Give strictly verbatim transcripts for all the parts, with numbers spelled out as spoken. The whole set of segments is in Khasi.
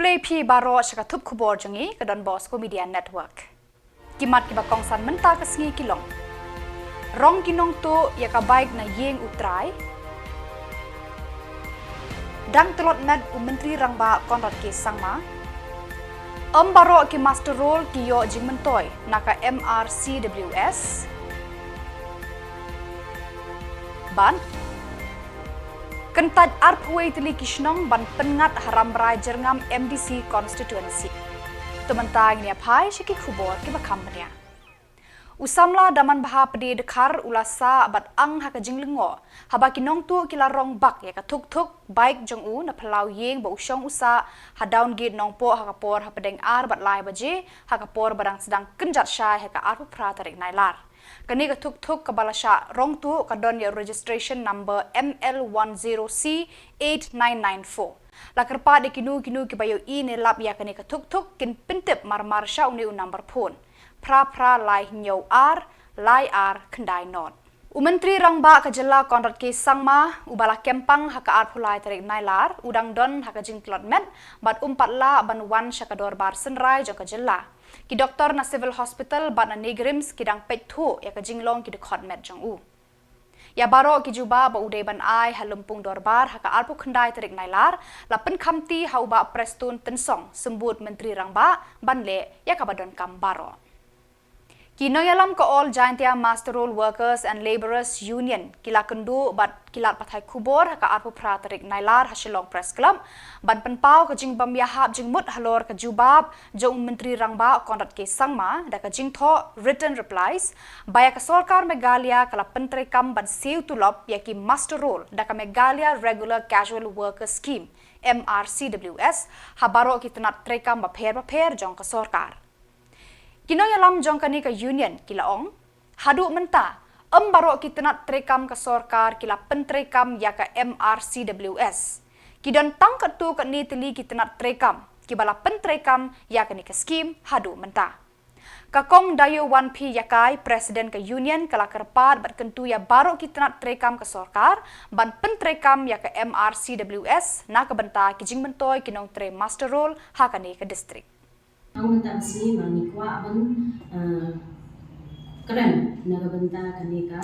Khublei phi baroh sha ka thup khubor jong ngi ka Don Bosco Media Network. Ki mat kiba kongsan mynta ka sngi ki long: Rong ki nongtuh ïa ka bike na ïing u trai. Dang tlot met u Myntri Rangbah Conrad K Sangma. Ym baroh ki muster roll ki ïoh jingmyntoi na ka M R C W S. Bad kyntait arphew tylli ki shnong ban pynngat ha Rambrai Jyrngam M D C constituency. To mynta ngin ïa phai sha ki khubor kiba kham bniah. U samla Damanbha Pdeng Dkhar u la sah bad ang ha ka jinglyngngoh haba ki nongtuh ki la rong bak ïa ka thuk thuk bike jong u na phyllaw ïing ba u shong u sah ha Downgate Nongpoh ha ka por hapdeng ar bad lai baje ha ka por ba dang sdang kynjat shai ha ka arphew phra tarik Nailar. Kane ka thuk thuk kaba la shah rong tuh ka don ïa registration number M L one zero C eight nine nine four. La kyrpad ïa kino kino kiba ïohi ne lap ïa kane ka thuk thuk kin pyntip marmar sha une u number phone: phra phra lai hynñiew ar lai ar khyndai nod. U Myntri Rangbah ka jylla Conrad K Sangma, uba la kem pang ha ka arphew lai tarik Nailar, u dang don ha ka jingtlot met bad um pat lah ban wan sha ka dorbar synrai jong ka jylla. Ki doktor na Civil Hospital bad na NEIGRIHMS ki dang peit thuh ïa ka jinglong ki dkhot met jong u. Ïa baroh ki jubab ba u dei ban ai ha lympung dorbar ha ka arphew khyndai tarik Nailar la pynkhamti ha u Bah Prestone Tynsong, Symbud Myntri Rangbah, ban leh ïa kaba donkam baroh. Ki nongïalam ka All Jaintia Muster Roll Workers and Labourers Union ki la kynduh bad ki lad pathai khubor ha ka arphew phra tarik Nailar ha Shillong Press Club ban pynpaw ka jingbym ïahap jingmut halor ka jubab jong u Myntri Rangbah Conrad K Sangma da ka jingthoh written replies ba ïa ka sorkar Meghalaya ka la pyntreikam ban siew tulop ïa ki muster roll da ka Meghalaya Regular Casual Worker Scheme, M R C W S, ha baroh ki tnat treikam bapher bapher jong ka sorkar. Ki nongïalam jong kane ka union ki la ong, haduh mynta ym baroh ki tnat treikam ka sorkar ki la pyntreikam ïa ka M R C W S. Ki don tang katto katne tylli ki tnat treikam kiba la pyntreikam ïa kane ka skim haduh mynta. Ka Kong Dayowanphi Yakai, President ka Union, ka la kyrpad bad kyntu ïa baroh ki tnat treikam ka sorkar ban pyntreikam ïa ka M R C W S na ka bynta ki jingmyntoi ki nongtrei muster roll ha kane ka district. Tang mynta ka sngi ba ngi kwah ban, eh, kren na ka bynta kane ka,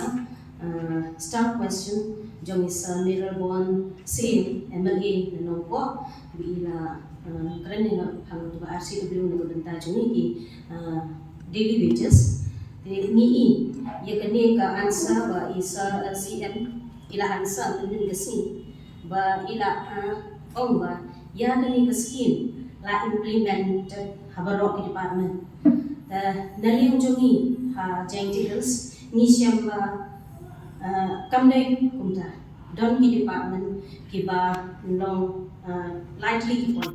eh, star question jong i Sir Mayralborn Syiem, M L A na Nongpoh, ba i la, eh, kren ïa nga ha ka R C W na ka bynta jong ngi ki, eh, daily wages. Te ngi i ïa kane ka answer ba i Sir L C M i la answer mynnin ka sngi. Ba i la, ah, ong ba ïa kane ka skim la implemented ha baroh ki department. Te na liang jong ngi ha Jaintia Hills ngi shem ba, ah, kam dei kumta, don ki department kiba long, ah, lightly ki point.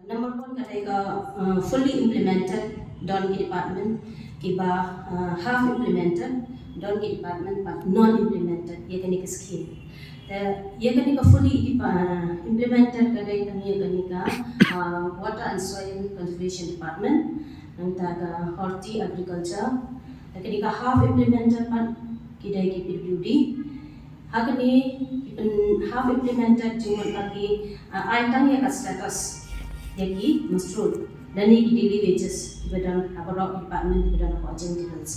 Number one ka dei ka, uh, fully implemented, don ki department kiba, uh, half implemented, don ki department ba non implemented ïa kane ka scheme. Te ïa kane ka fully, uh, implemented ka dei tang ïa kane ka, uh, Water and Soil Conservation Department, nangta ka Horti Agriculture, te kane ka half implemented pat ki dei ki P W D. Ha kane ki pyn half implemented jingmut ba ki, ah, ai tang ïa ka status ïa ki muster roll lane ki daily wages kiba don ha baroh ki department kiba don ha Jaintia Hills.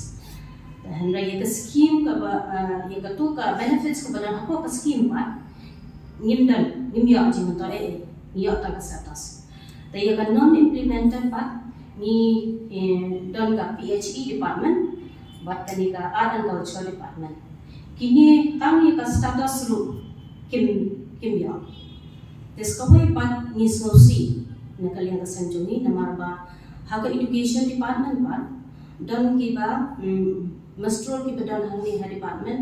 Te hynrei ïa ka scheme kaba, ah, ïa katu ka benefits kaba don ha ka scheme pat ngim don, ngim ïoh jingmyntoi eh, eh, ngi ïoh tang ka status. Te ïa ka non implemented pat ngi, eh, don ka P H E department bad kane ka Art and Culture department. Kine tang ïa ka status ruh kim, kim ïoh. Te sa kawei pat ngi sngewsih na ka liang ka seng jong ngi namar ba ha ka education department pat don kiba, mm, muster roll kiba don hangne ha department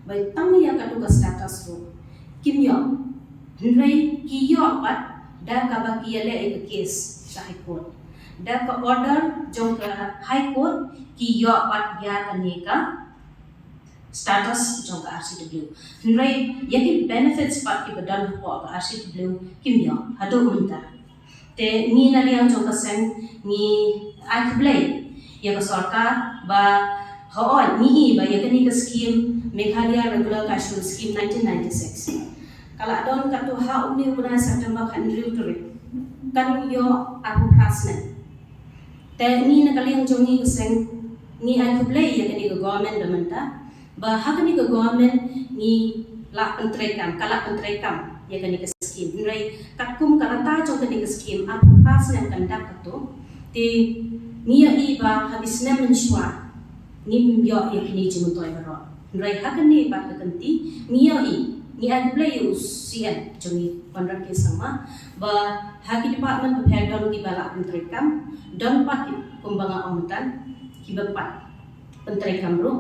ba tang ïa katu ka status ruh kim ïoh. Hynrei ki ïoh pat da kaba ki ïaleh ïa ka case sha High Court. Da ka order jong ka High Court ki ïoh pat ïa kane ka status jong ka R C W. Hynrei ïa ki benefits pat kiba don hapoh ka R C W kim ïoh haduh mynta. Te ngi na liang jong ka seng ngi ai khublei ïa ka sorkar ba hooid ngi i ba ïa kane ka scheme Meghalaya Regular Casual Scheme nineteen ninety-six ka la don katto ha une u bnai September khathynriew tarik. kan ïoh arphew phra snem. Te ngi na ka liang jong ngi ka seng ngi ai khublei ïa kane ka government ba mynta, ba ha kane ka government ngi la pyntreikam, ka la pyntreikam ïa kane ka skim. Hynrei katkum ka rta jong kane ka skim arphew phra snem kan dap katto. Te ngi ïohi ba ha ki snem mynshuwa ngim ïoh ïa kine jingmyntoi baroh. Hynrei ha kane pat ka kynti ngi ïohi, ngi ai khublei ïa u C M jong ngi Conrad K Sangma, ba ha ki department ba pher don kiba la pyntreikam, don pat ki, kumba nga ong mynta, kiba pat pyntreikam ruh.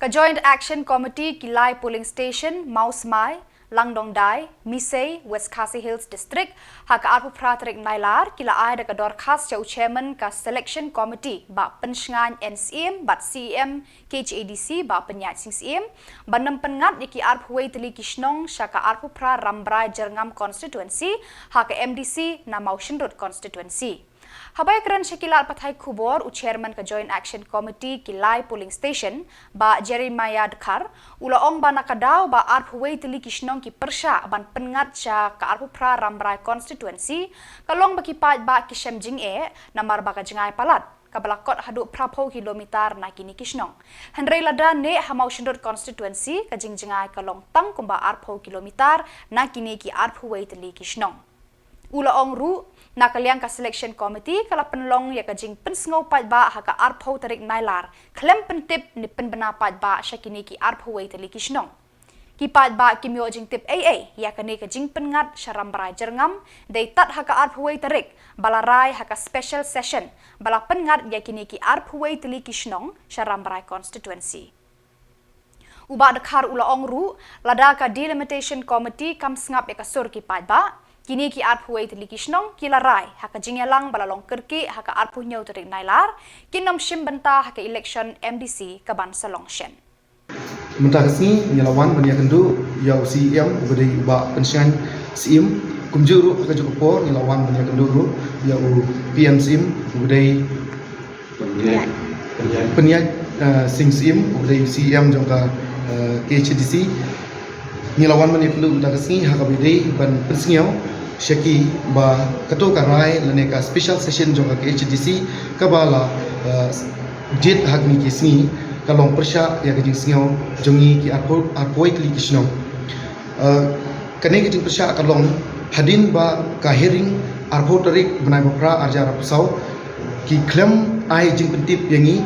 Ka Joint Action Committee ki lai polling station, Mawsmai, Langdongdai, Misei, West Khasi Hills District, ha ka arphew phra tarik Nailar, ki la ai da ka dorkhas sha u chairman ka Selection Committee, Bah Pynshngain N Syiem, bad C E M K H A D C, Bah Pynïaid Sing Syiem, ban ym pynngat ïa ki arphew wei tylli ki shnong sha ka arphew phra Rambrai Jyrngam Constituency, ha ka M D C na Mawshynrut Constituency. Haba ïakren sha ki lad pathai khubor, u chairman ka Joint Action Committee ki lai polling station, Bah Jeremiah Dkhar, u la ong ba na ka daw ba arphew wei tylli ki shnong ki pyrshah ban pynngat sha ka arphew phra Rambrai Constituency, ka long ba ki paidbah ki shem jingeh, namar ba ka jngai palat kaba la kot haduh phraphew kilometer na kine ki shnong. Hynrei lada neh ha Mawshynrut Constituency, ka jingjngai ka long tang kumba arphew kilometer na kine ki arphew wei tylli ki shnong. U la ong ruh, na ka liang ka Selection Committee ka la pynlong ïa ka jingpynsngew paidbah ha ka arphew tarik Nailar, khlem pyntip ne pynbna paidbah sha kine ki arphew wei tylli ki shnong. Ki paidbah kim ïoh jingtip ei ei ïa kane ka jingpynngat sha Rambrai Jyrngam, dei tad ha ka arphew wei tarik ba la rai ha ka special session ba la pynngat ïa kine ki arphew wei tylli ki shnong sha Rambrai Constituency. U Bah Dkhar u la ong ruh, lada ka Delimitation Committee kam sngap ïa ka sur ki paidbah, kine ki arphew wei tylli ki shnong ki la rai ha ka jingïalang ba la long kyrkieh ha ka arphew hynñiew tarik Nailar, kin ym shim bynta ha ka election M D C ka ban sa long shen. Mynta ka sngi ngi la wan ban ïakynduh ïa u C E M uba dei u Bah Pynshngain Syiem, kumjuh ruh ha kajuh ka por ngi la wan ban ïakynduh ruh ïa u P N Syiem uba dei Pynïaid, Pynïaid, eh, Sing Syiem, uba dei C E M jong ka, eh, K H A D C. Ngi la wan ban ïakynduh mynta ka sngi ha kaba ïadei ban pynsngew sha ki ba kato ka rai lane ka special session jong ka K H A D C kaba la, eh, jied ha kine ki sngi ka long pyrshah ïa ka jingsngew jong ngi ki arphew, arphew wei tylli ki shnong. Eh, kane ka jingpyrshah ka long hadien ba ka hearing arphew tarik bnai ba phra arhajar arphew saw, ki khlem ai jingpyntip ïa ngi,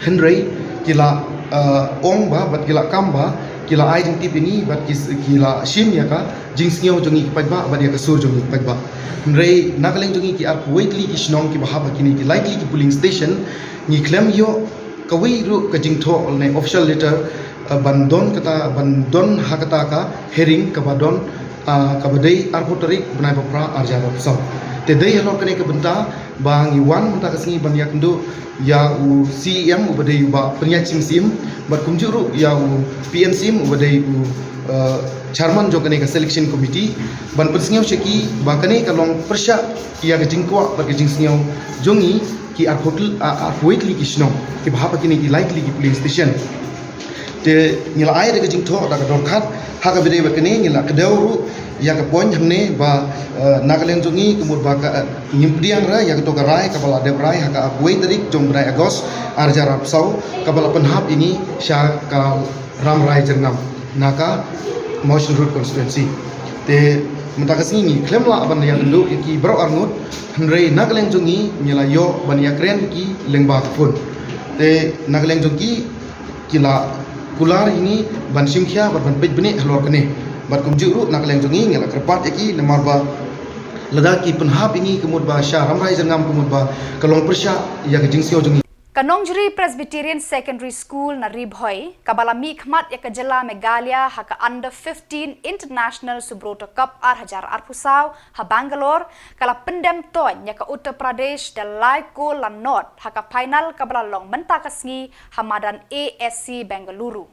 hynrei ki la, eh, ong ba, bad ki la kam ba ki la ai jingtip ïa ngi, bad ki, ki la shim ïa ka jingsngew jong ngi ki paidbah bad ïa ka sur jong ngi ki paidbah. Hynrei na ka liang jong ngi ki arphew wei tylli ki shnong kiba hap ha kine ki lai tylli ki polling station, ngi khlem ïoh kawei ruh ka jingthoh lane official letter, eh, ban don kata, ban don ha kata ka hearing kaba don, ah, kaba dei arphew tarik bnai ba phra arhajar arphew saw. Te dei halor kane ka bynta ba ngi wan mynta ka sngi ban ïakynduh ïa u C E M uba dei u Bah Pynïaid Sing Syiem, bad kumjuh ruh ïa u P N Syiem uba dei u, eh, chairman jong kane ka selection committee, ban pynsngew sha ki ba kane ka long pyrshah ïa ka jingkwah bad ka jingsngew jong ngi ki arphew tylli, ah, arphew wei tylli ki shnong kiba hap ha kine ki lai tylli ki polling station. Te ngi la ai da ka jingthoh da ka dorkhas, ha kaba ïadei bad kane ngi la kdew ruh ïa ka point hangne ba, eh, na ka liang jong ngi ka mut ba ka, eh, ngim pdiang re ïa kato ka rai kaba la dep rai ha ka arphew wei tarik jong bnai August arhajar arphew saw, kaba la pynhap ïa ngi sha ka Rambrai Jyrngam na ka Mawshynrut constituency. Te mynta ka sngi ngi khlem lah ban ïakynduh ïa ki baroh arngut, hynrei na ka liang jong ngi ngi la ïoh ban ïakren ïa ki lyngba ka phone. Te na ka liang jong ki ki la kular ïa ngi ban shim khia bad ban peit bniah halor kane. Bad kumjuh ruh na ka liang jong ngi ngi la kyrpad ïa ki namar ba Lada ki pynhap ïa ngi ka mut ba sha Rambrai Jyrngam ka mut ba ka long pyrshah ïa ka jingsngew jong ngi. Ka Nongjri Presbyterian Secondary School na Ri Bhoi, kaba la mihkhmat ïa ka jylla Meghalaya ha ka Under fifteen International Subroto Cup ar hajar arphew saw ha Bangalore, ka la pyndem toiñ ïa ka Uttar Pradesh da lai kol la nod ha ka final kaba la long mynta ka sngi ha madan A S C Bengaluru.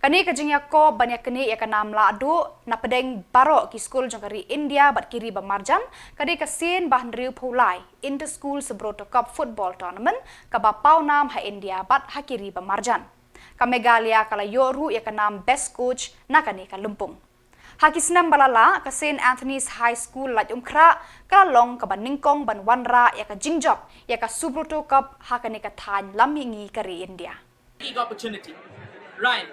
Kane ka jingïakob ban ïaknieh ïa ka nam lahduh na pdeng baroh ki skul jong ka ri India bad ki ri ba marjan, ka dei ka sien ba hynriewphew lai Inter School Subroto Cup Football Tournament kaba paw nam ha India bad ha ki ri ba marjan. Ka Meghalaya ka la ïoh ruh ïa ka nam Best Coach na kane ka lympung. Ha ki snem ba la lah, ka Saint Anthony's High School Laitumkhrah ka la long kaba nyngkong ban wanrah ïa ka jingjop ïa ka Subroto Cup ha kane ka thaiñ lam mihngi ka ri India. Big opportunity. Ryan,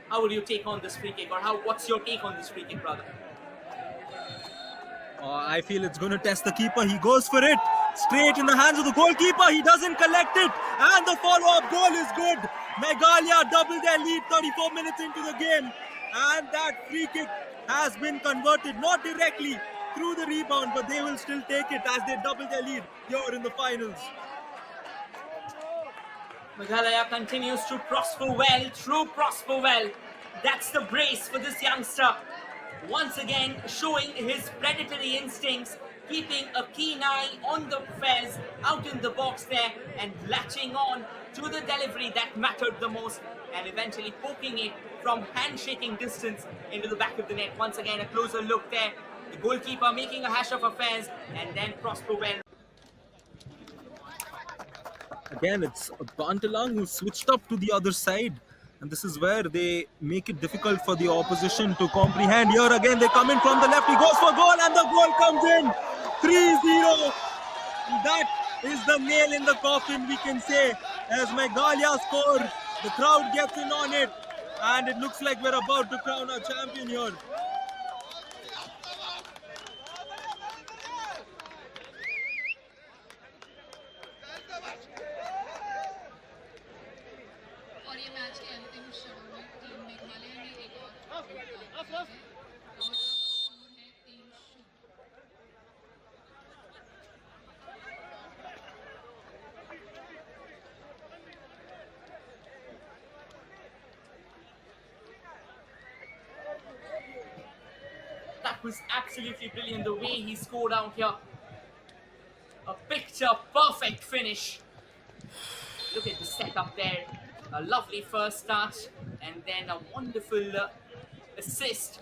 how will you take on this free kick, or how, what's your take on this free kick, brother? Uh, I feel it's going to test the keeper. He goes for it. Straight in the hands of the goalkeeper. He doesn't collect it. And the follow-up goal is good. Meghalaya double their lead thirty-four minutes into the game. And that free kick has been converted, not directly through the rebound, but they will still take it as they double their lead here in the finals. Meghalaya continues to prosper well, true prosper well. That's the brace for this youngster. Once again, showing his predatory instincts, keeping a keen eye on the fairs out in the box there and latching on to the delivery that mattered the most and eventually poking it from handshaking distance into the back of the net. Once again, a closer look there. The goalkeeper making a hash of affairs and then Prosper well. Again, it's Bantalang who switched up to the other side. And this is where they make it difficult for the opposition to comprehend. Here again, they come in from the left. He goes for goal and the goal comes in. Three zero. That is the nail in the coffin, we can say. As Meghalaya score, the crowd gets in on it. And it looks like we're about to crown our champion here. और ये मैच के अंतिम क्षणों में टीम मेघालय ने एक और गोल किया है और अब स्कोर है तीन शून्य। That was absolutely brilliant, the way he scored out here. A picture perfect finish. Look at the setup there. A lovely first touch and then a wonderful uh, assist.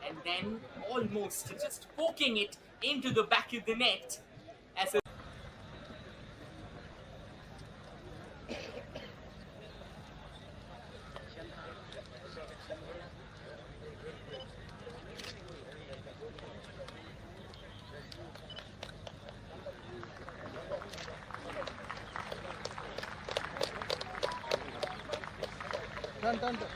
And then almost just poking it into the back of the net. As a Turn, turn, turn.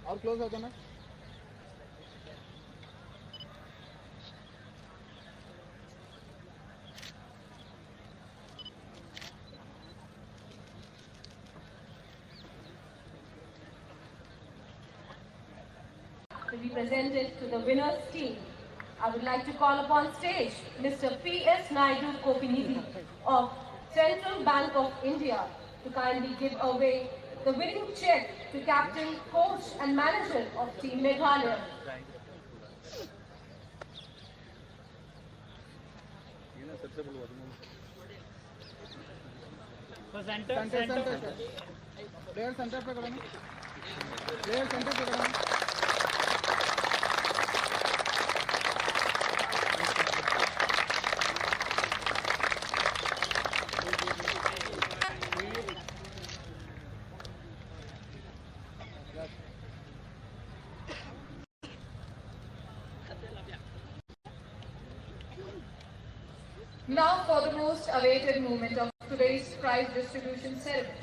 और क्लोज हो जाना। To be presented to the winners team, I would like to call upon stage Mister P S Naidu Kopinidi of Central Bank of India to kindly give away the winning check to captain, coach and manager of Team Meghalaya. तो सेंटर, सेंटर, सेंटर। प्लेयर सेंटर पे खड़ा ना। प्लेयर सेंटर पे खड़ा ना। Now for the most awaited moment of today's prize distribution ceremony.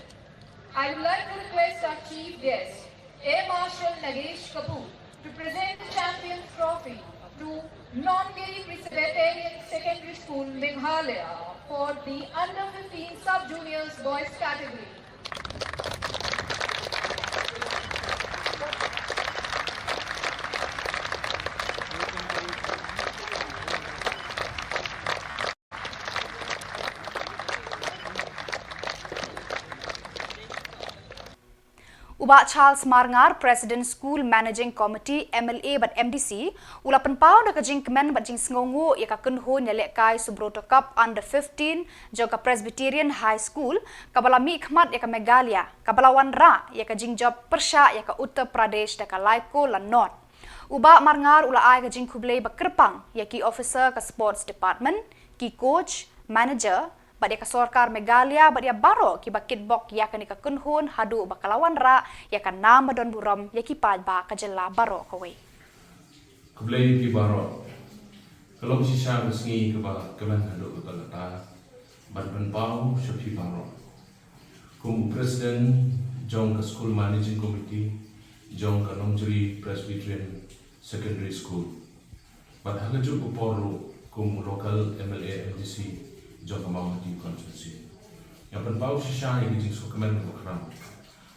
I would like to request our chief guest, Air Marshal Nagesh Kapoor, to present the Champions Trophy to Nongiri Presbyterian Secondary School, Meghalaya, for the under fifteen sub-juniors boys category. Bah Charles Marngar, President School Managing Committee, M L A bad M D C, u la pynpaw da ka jingkmen bad jingsngewnguh ïa ka kynhun ïalehkai Subroto Cup Under fifteen jong ka Presbyterian High School, kaba la mihkhmat ïa ka Meghalaya, kaba la wanrah ïa ka jingjop pyrshah ïa ka Uttar Pradesh da ka lai kol la nod. U Bah Marngar u la ai ka jingkhublei ba kyrpang ïa ki officer ka Sports Department, ki coach, manager, bad ïa ka sorkar Meghalaya bad ïa baroh kiba kitbok ïa kane ka kynhun haduh ba ka la wanrah ïa ka nam ba don burom ïa ki paidbah ka jylla baroh kawei. Khublei ïa phi baroh. Ka long shisha ka sngi kaba kmen haduh katta katta ban pynpaw sha phi baroh. Kum u President jong ka School Managing Committee jong ka Nongjri Presbyterian Secondary School. Bad ha kajuh ka por ruh kum u local M L A M D C jong ka Mawhati constituency, nga pynpaw shisha ïa ka jingsngewkmen kaba khraw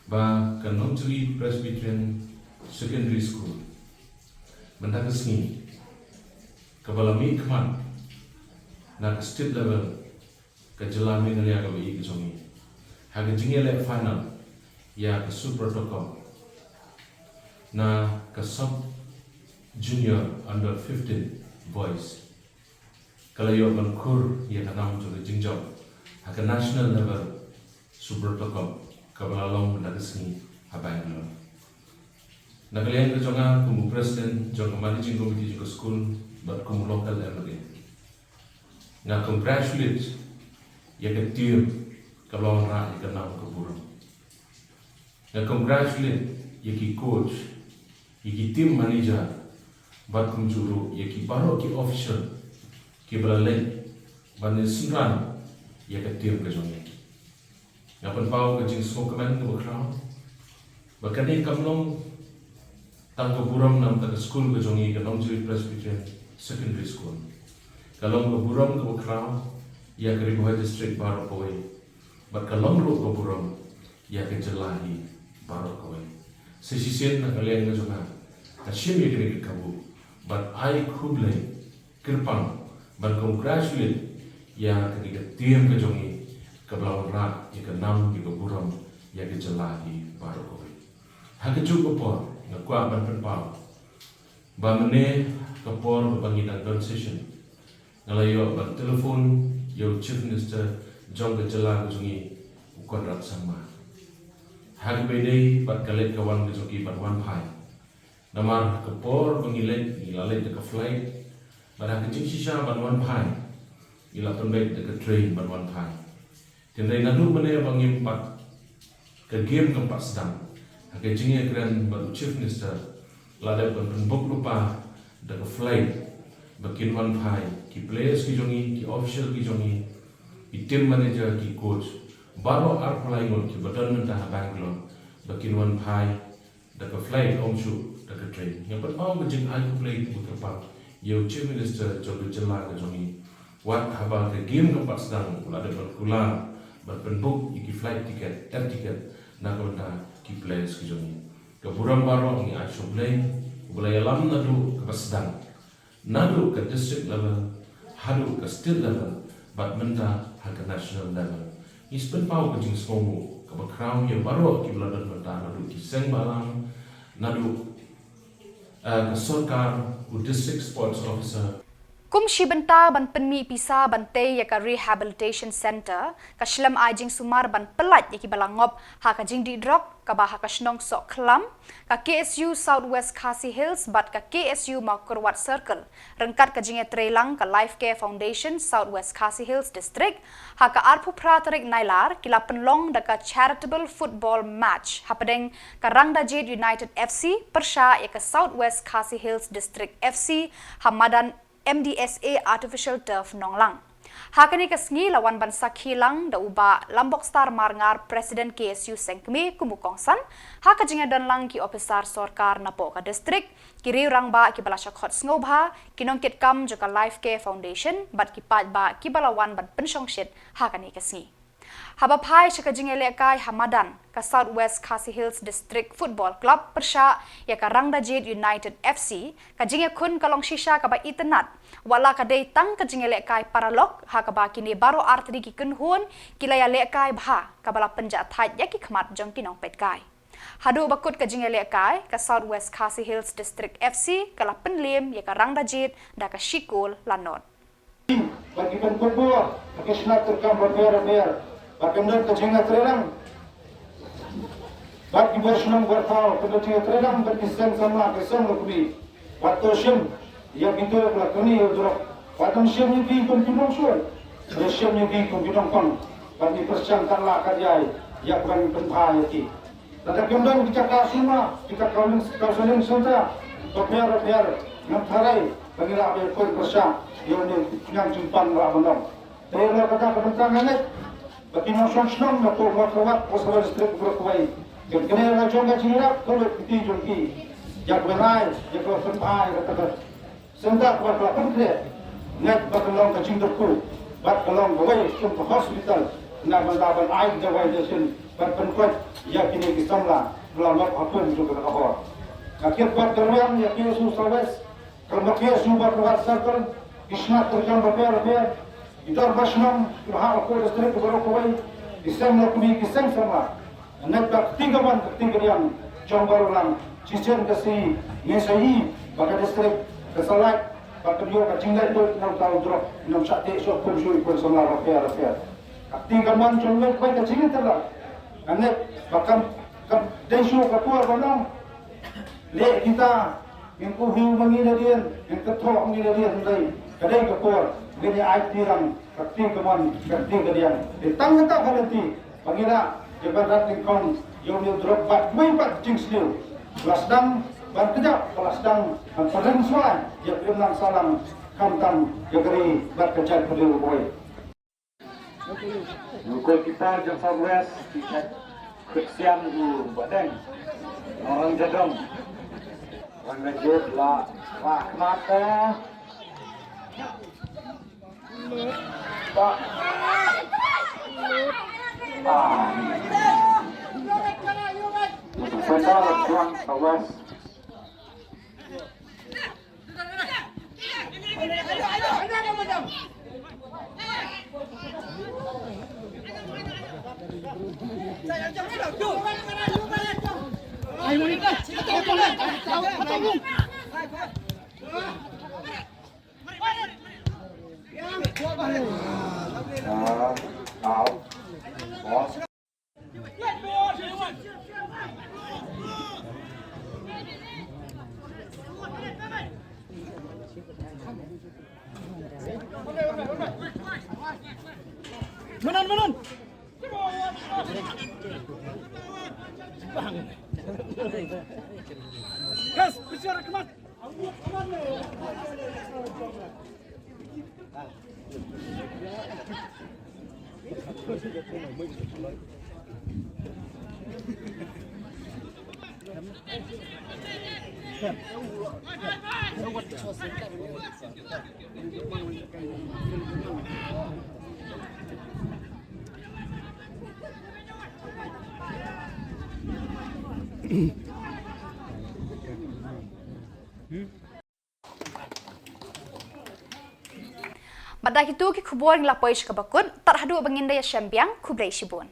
ba ka Nongjri Presbyterian Secondary School mynta ka sngi, kaba la mihkhmat na ka state level ka jylla Meghalaya kaba ïeit ka jong ngi, ha ka jingïaleh final ïa ka Subroto Cup na ka Sub Junior Under fifteen Boys, ka la ïoh ban khur ïa ka nam jong ka jingjop ha ka national level Subroto Cup kaba la long mynta ka sngi ha Bangalore. Na ka liang ka jong nga kum u President jong ka Managing Committee jong ka school bad kum u local M L A, nga congratulate ïa ka team kaba la wanrah ïa ka nam ka burom. Nga congratulate ïa ki coach, ïa ki team manager, bad kumjuh ruh ïa ki baroh ki official kiba la leit ban ïasynran ïa ka team ka jong ngi. Nga pynpaw ka jingsngewkmen kaba khraw ba kane kam long tang ka burom na ka bynta ka skul ka jong ngi, ka Nongjri Presbyterian Secondary School. Ka long ka burom kaba khraw ïa ka Ri Bhoi District baroh kawei, bad ka long ruh ka burom ïa ka jylla hi baroh kawei. Sa shisien na ka liang ka jong nga, nga shim ïa kane ka kabu ban ai khublei kyrpang, ban congratulate ïa kane ka team ka jong ngi kaba la wanrah ïa ka nam, ïa ka burom ïa ka jylla hi baroh kawei. Ha kajuh ka por nga kwah ban pynpaw ba mynne ka por ba ngi dang don session, nga la ïoh ban telephone ïa u Chief Minister jong ka jylla ka jong ngi, u Conrad Sangma, ha kaba ïadei bad ka leit ka wan ka jong ki ban wan phai. Namar ka por ba ngi leit, ngi la leit da ka flight, bad ha ka jingshisha ban wan phai, ngi la pynbeit da ka train ban wan phai. Hynrei naduh mynne ba ngim pat, ka game kam pat sdang, ha ka jingïakren bad u Chief Minister, la dep ban pynbook lypa da ka flight ba kin wan phai ki players ki jong ngi, ki official ki jong ngi, ki team manager, ki coach, baroh arphew lai ngut kiba don mynta ha Bangalore, ba kin wan phai da ka flight, ym shuh da ka train. Nga pynpaw ka jingai khublei kaba kyrpang ïa u Chief Minister jong ka jylla ka jong ngi, wat haba ka game kam pat sdang, u la dep ban kular ban pynbook ïa ki flight ticket, air ticket na ka bynta ki players ki jong ngi. Ka burom baroh ngi ai sha U Blei uba la ïalam naduh kaba sdang, naduh ka district level haduh ka state level, bad mynta ha ka national level. Ngi sa pynpaw ka jingsngewnguh kaba khraw ïa baroh kiba la don mynta, naduh ki seng bhalang, naduh, eh, ka sorkar, u District Sports Officer. Kum shi bynta ban pynmih pisa ban tei ïa ka Rehabilitation Centre, ka shlem ai jingsumar ban pyllait ïa kiba la ngop ha ka jingdih drok kaba ha ka shnong Sohkhlam, ka K S U South West Khasi Hills bad ka K S U Mawkyrwat Circle, ryngkat ka jingïatreilang ka Life Care Foundation South West Khasi Hills District, ha ka arphew phra tarik Nailar, ki la pynlong da ka charitable football match hapdeng ka Rangdajied United F C pyrshah ïa ka South West Khasi Hills District F C ha madan M D S A Artificial Turf Nonglang. Ha kane ka sngi la wan ban sakhi lang da u Bah Lambokstar Marngar, President K S U Sengkmie, kum u kongsan ha ka jingïadon lang ki ophisar sorkar napoh ka district, ki riew rangbah kiba la shah khot sngewbha, ki nongkitkam jong ka Life Care Foundation bad ki paidbah kiba la wan ban pynshongshit ha kane ka sngi. Haba phai sha ka jingïalehkai ha madan, ka South West Khasi Hills District Football Club pyrshah ïa ka Rangdajied United F C, ka jingïakhun ka long shisha kaba itynnad, wat la ka dei tang ka jingïalehkai paralok, ha kaba kine baroh artylli ki kynhun ki la ïalehkai bha, kaba la pynjahthait ïa ki khmat jong ki nongpeitkai. Haduh ba kut ka jingïalehkai, ka South West Khasi Hills District F C ka la pynliem ïa ka rang da jied da ka shi kol la nod. Bad ki pynpubur ha ki shnat treikam bapher bapher, bad ka don ka jingïatreilang bad ki bor shnong bor thaw, ka don ka jingïatreilang bad ki seng samla, ki seng lukmi. Bad to shim ïa kito kiba la kynnoh ïa u drok, bad ym shim ïa ki kum ki nongshun, hynrei shim ïa ki kum ki nongpang, bad ngi pyrshang kat lah kat jai ïa kaban pynbha ïa ki. Lada kim don kita ka sima, kita counseling, counseling center bapher bapher, ngam tharai ba ngi lah ban pynpyrshah ïa une u khñiang jingpang ba la ban long. Te la kata ka bynta nga ngeit ba ki nongshong shnong na Mawkyrwat, Pyrshah District baroh kawei kin kynnoh la jong ka jingrap ka lut kti jong ki ïa ka ban ai ïa ka pynbha ïa kata ka Senta kaba ka la pynkhreh, ngeit ba ka long ka jingdukhu bad ka long kawei kum ka hospital, na bynta ban ai dawai dashin bad pynkoit ïa kine ki samla ba la lok ha kum jong ka hor. Nga kit bad ka rwiang ïa ki K S U South West, ka la ki K S U Mawkyrwat Circle, ki shnat treikam bapher bapher, ki dorbar shnong kiba ha ka district baroh kawei, ki seng lukmi, ki seng samla. Ngat ba kti kamon, kti kadiang jong baroh lang, shisien ka sngi ngin sa ïohi ba ka district ka sa lait bad kan ïoh ka jinglaitluid na uta u drok, ym shah teh shuh kum shuh ki khun samla bapher bapher. Ka kti kamon jong ngi kawei ka jingïatreilang. Ngat ba kam, kam dei shuh ka por ba nong leh kita, ngin kyntu ma ngi nadien, ngin kynthoh ma ngi nadien, hynrei ka dei ka por ngin ïa ai kti rang, ka kti kamon, ka kti kadiang. Dei tang kata ka lynti ba ngi lah ïa ban rat nyngkong ïa une u drok bad kiwei pat ki jingsniew ba la sdang ban kjap, ba la sdang ban pynrem shuwa ïa ka imlang sahlang, khamtam ïa ka ri bad ka jaitbynriew kawei. U goalkeeper jong South West, u Christian, u Badeng, Nongrang Jadong. Rang da jied la, la khmat, eh. Ba. Ah. Untuk benda la tuang South West. Manan, manan. Gas, bicara kemat. Bad da kito ki khubor ngi la poi sha kaba kut, tad haduh ba ngin da ïashem biang, khublei shibun.